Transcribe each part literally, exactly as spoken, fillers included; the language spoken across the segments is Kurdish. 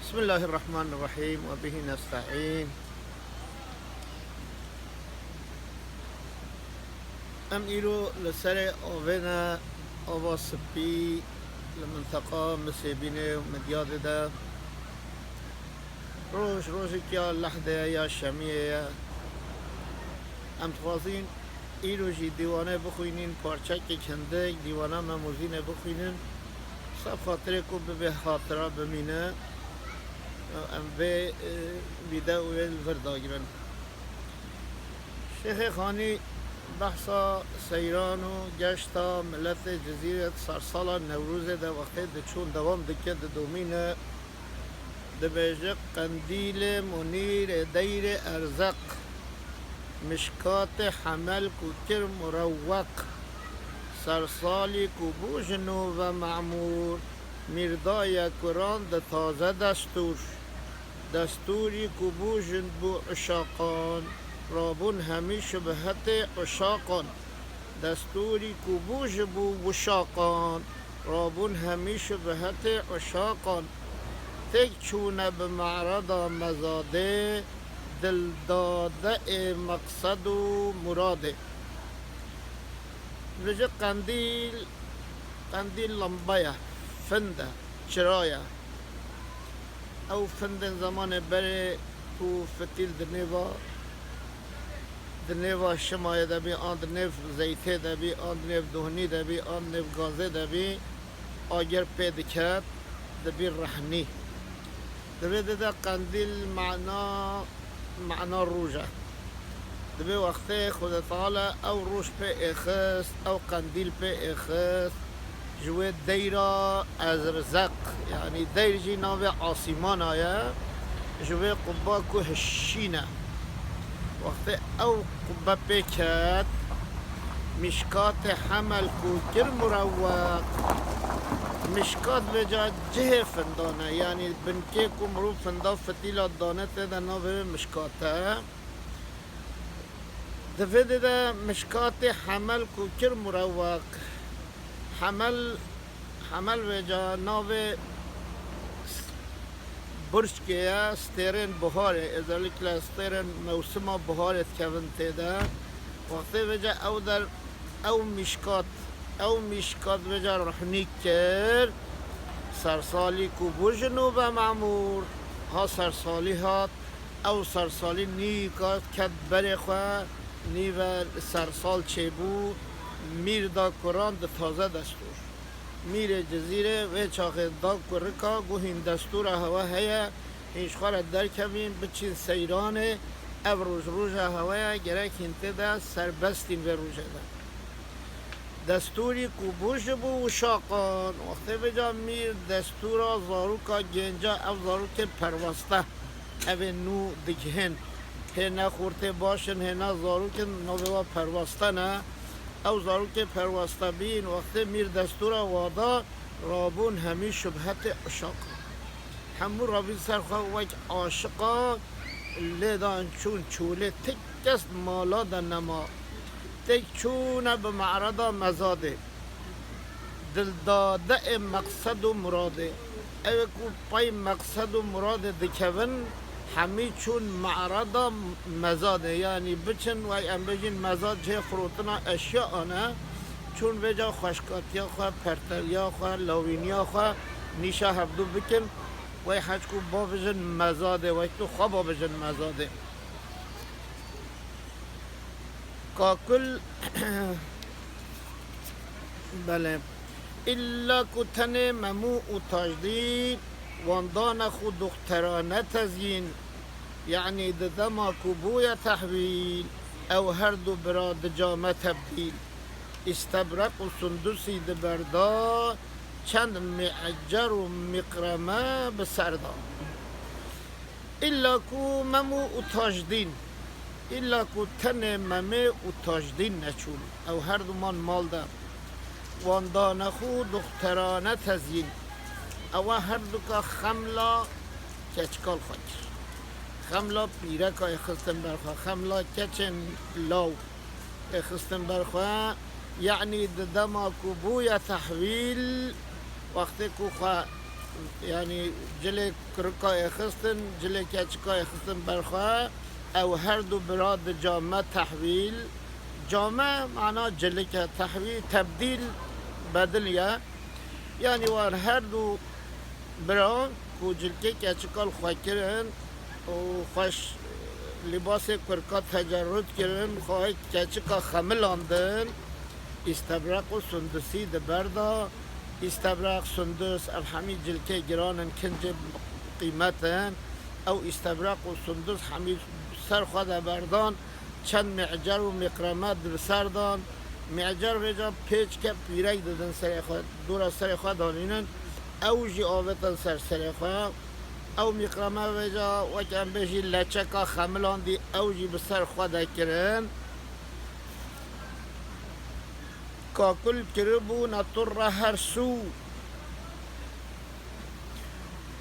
بسم الله الرحمن الرحيم وبه نستعين. Em îro li serê avê ne, ava spî, li minteqa Misêbînê û Midyadê de. Roj, rojek ya lehdê ye, ya şemiyê ye. Em dixwazîn îro jî dîwanê bixwînîn, parçekek hindik dîwana Mem û Zînê bixwînin. Seb xatirê ku bibe hatira bimîne. Em vê, e, vîdeoyê li vir dagirin. Şêxê Xanî behsa seyran û geşta miletê Cizîrê di sersala Newrozê de wextê diçûn dewam dike, didomîne, dibêje: Qendîlê Munîrê deyrê Erzeq, mişkatê Hemel ku kir mureweq, sersalî ku bû ji nû ve memûr, mîrdaye kuran di taze destûr. Destûrî ku bû ji bo uşaqan, rabûn hemî şibhetê uşaqan. Destûrî ku bû ji bo wişaqan, rabûn hemî şibhetê uşaqan. Têk çûne bi mereda mezadê, dildade ê meqsed û muradê. Vêje qendîl, qendîl lamba ye, find e, çira ye. Ew findên zemanê berê ku fitîl di nêva, di nêva şimayê de bî, an di nêv zeytê de bî, an di nêv dohnî de bî, an di nêv gazê de bî, agir pê diket, dibî rehnî. Di vê de de qendîl mana, mana roj e. Di vê wextê Xwedê Teala ew roj pê êxist, ew qendîl pê êxist, ji wê deyra Ezrzeq, yanî deyr jî navê asîmana ye, ji wê qubba ku hişîn e. Wextê ew qubbe pê ket, mişkatê Hemel ku kir mureweq, mişkat vêca cihê findan e, yanî binkê ku mirov finda fitîla dane tê de navê wê mişkat e. Di vê de de mişkatê Hemel ku kir mureweq. Hemel, Hemel vêca navê s-, burçkê ye, stêrên buharê, özellikle stêrên mewsima buharê dikevin tê de. Wextê vêca ew der, ew mişkat, ew mişkat vêca ruhnî kir. Sersalî ku bû ji nû ve memûr, ha sersalî hat, ew sersalî nîka ket berê xwe, nî ve sersal çêbû, mîr da kuran di taze destûr. Mîrê Cizîrê vê çaxê da kurika, got hîn destûra hewe heye, hîn ji xwe re derkevîn, biçîn seyranê, ev roj roja hewe ye, gerek hîn tê de serbestîn vê rojê de. Destûrî ku bû ji bo wişaqan, wextê vêca mîr destûra zaroka gênca, ev zarokên perweste, ev ê nû digihên, hê ne xortê baş in, hê ne zarok in, navê wa perweste ne. Ew zarokê perweste bîn, wextê mîr destûra wa da, rabûn hemî şibhetê uşaqan. Hemû rabîn ser xwe wek aşiqa lê dan çûn çolê, ti kes mala de nema. Têk çûne bi mereda mezadê. Dildade ê meqsed û muradê. Ew ê ku pey meqsed û muradê dikevin, hemî çûn mereda mezadê. Yanî biçin, wek em bêjin mezad cihê firotina eşya an e. Çûn vêca xweşkatiya xwe, perteliya xwe, lawîniya xwe nîşa hevdû bikin. Wey heçku babijin mezadê, wey tu xwe babijin mezadê. Kakul, belê. Îlla ku tenê Memû û Tajdîn, wan dane xwe duxterane tezyîn, yanî di dema ku bûye tehwîl, ew her du bira di came tebdîl. Îstebreq û sundusî di ber da, çend mi'cer û miqreme bi ser da. Îlla ku Memû û Tajdîn, îlla ku tenê Memê û Tajdîn neçûn, ew her du man mal de, wan dane xwe duxterane tezyîn. Ewa her duka xemla keçikal xwe kir. Xemla pîreka ê xistin ber xwe, xemla keçên law ê xistin ber xwe. Yanî di dema ku bûye tehwîl, wextê ku xwe Yanî cilê kurika êxistin, cilê keçika êxistin ber xwe, ew her du bira di came tehwîl. Came mana cilik e, tehwîl, tebdîl, bedil ye. Yanî wan her du bira ku cilkê keçika li xwe kirin û xweş lîbasê kurika tecerrud kirin, xwe keçika xemilandin, îstebreq û sundusî di ber de. Îstebreq, sundus, ev hemî cilkê giran in, kincê qîmet in. Ew îstebreq û sundus hemî ser xwe de berdan, çend mi'cer û miqreme di ser dan. Mi'cer vêca pêçke pîrek didin serê xwe, dûra serê xwe danînin. Ew jî avêtin ser serê xwe. Ew miqreme vêca, wek em bêjî, leçeka xemilandî, ew jî bi ser xwe de kirin. Kakul kiribû ne turre her sû.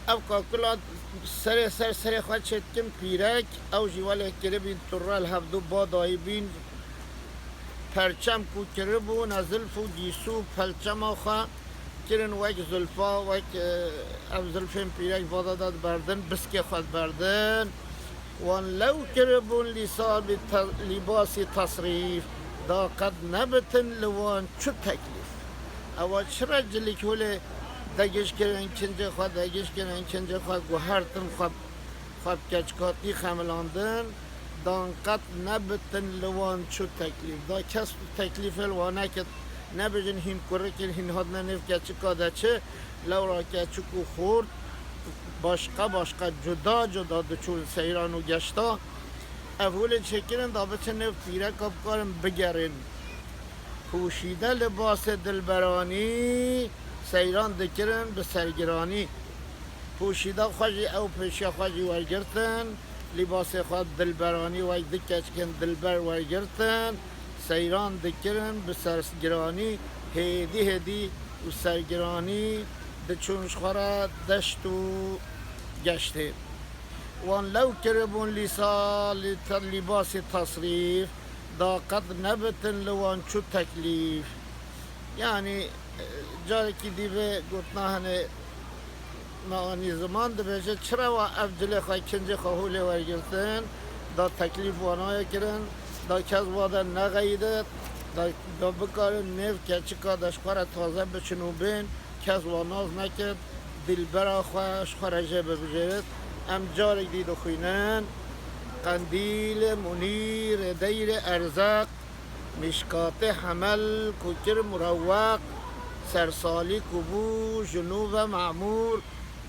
Ev kakula serê ser serê xwe çêdikin pîrek, ew jî welê kiribîn turre, li hevdû ba dayîbîn. Perçem ku kiribû ne zilf û gîsû, pelçema xwe kirin wek zulfa, wek, e, ev zilfên pîrek vada de diberdin, biskê xwe diberdin. Wan lew kiribûn lîsa bi te-, lîbasî tesrîf, da qet nebitin li wan çu teklîf. Ewa çira cilik holê degiş kirin, kincê xwe degiş kirin, kincê xwe guhertin, xwe, xwe bi keçikatî xemilandin, dan qet nebitin li wan çu teklîf. Da kes teklîfê li wan nekir, nebêjin hîn kurik in, hîn hatine nêv keçika de çi, lewra keçik û xort, başqa başqa, cuda cuda diçûn seyran û geşta. Ev holê çêkirin da biçin nêv pîreka bikarin bigerin. Pûşîde libasê dilberanî seyran dikirin bi sergiranî. Pûşîde xwe jî ew pêşiya xwe jî wergirtin, lîbasê xwe dilberanî wek du keçikên dilber wergirtin. Seyran dikirin bi sergiranî, hêdî hêdî û sergiranî diçûn ji xwe re deşt û geştê. Wan lew kiribûn lîsa li te-, lîbasî tesrîf, da qet nebitin li wan çu teklîf. Yanî, e, carekî dî vê gotina hene me anî ziman dibêje, çira wa ev cilê xwe, kincê xwe holê wergirtin, da teklîf wa nayê kirin, da kes wa de nexeyidit, da, da bikarin nêv keçika de ji xwe re taze biçin û bên, kes wa nas nekir, dilbera xwe ji xwe re jê bibijêrit. Em carek dî dixwînin. Qendîlê Munîrê deyrê Erzaq, Mişkatê Hemel ku kir mureweq, sersalî ku bû ji nû ve memûr,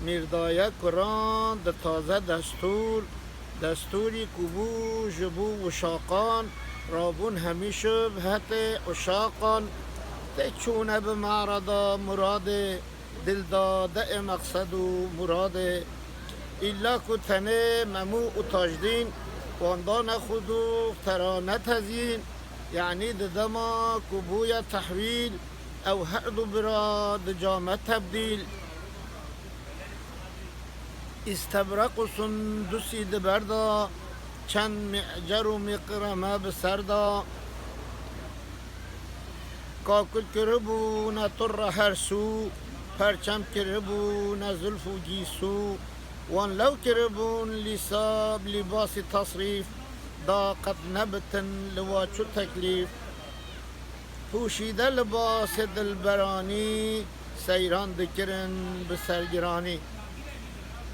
mîrdaye kuran di taze destûr, destûrî ku bû ji bo wişaqan, rabûn hemî şiv hetê uşaqan, tê çûne bi mereda muradê, dil da deê meqsed û muradê. Îlla ku tenê Memû û Tajdîn, wan dane xwe dû tera ne tezîn, yanî di dema ku bûye tehwîl, ew her du bira di came tebdîl. Îstebreq û sundusî di ber de, çend mi'cer û miqreme bi ser de. Kakul kiribû ne turre her sû, perçem kiribû ne zulf û gîsû. Wan lew kiribûn lîsa, lîbasî tesrîf, da qet nebitin li wa çu teklîf. Pûşîde libasê dilberanî, seyran dikirin bi sergiranî.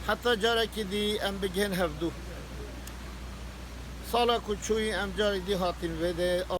Heta carekî dî em bigihên hevdû. Sala ku çûyî em carek dî hatîn vê de.